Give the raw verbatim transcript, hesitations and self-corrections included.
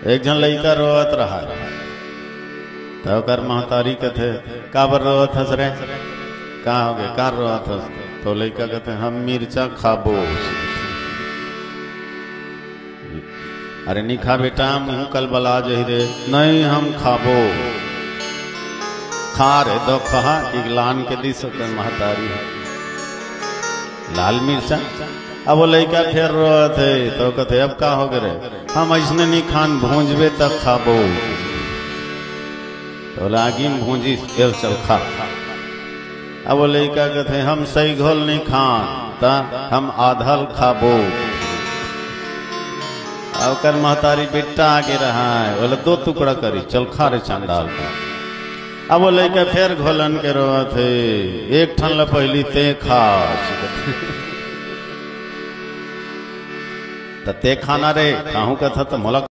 एक झन लइका रोवत रहा, त ओकर महतारी कथे, "काबर रोवत हस रे? का होगे? का रोवत हस?" तो लइका कथे, "हम मिर्चा खाबो।" "अरे नी खा बेटा, मुंह कलबला जही रे।" "नहीं, हम खाबो।" "खा रे, दो खा," कि लान के दिस ओकर महतारी ह लाल मिर्चा। अब वो लइका फेर रोवत हे, तो कथे, "अब का होगे रे?" "हम अइसने नी खान, भूंजबे त खाबो।" तो लागी भूंजिस, "ए चल खा।" अब वो लइका कथे, "हम सही घोल नी खान, त हम आधल खाबो।" अब ओकर महतारी बेटा आगे रहा है, बोले, "दो टुकड़ा करी, चल खा रे चंडाल।" अब वो लइका फेर घोलन के रोवत हे, "एक ठन ल पहिली ते खा।" त ते खाना रे, कहूं कथा त मोला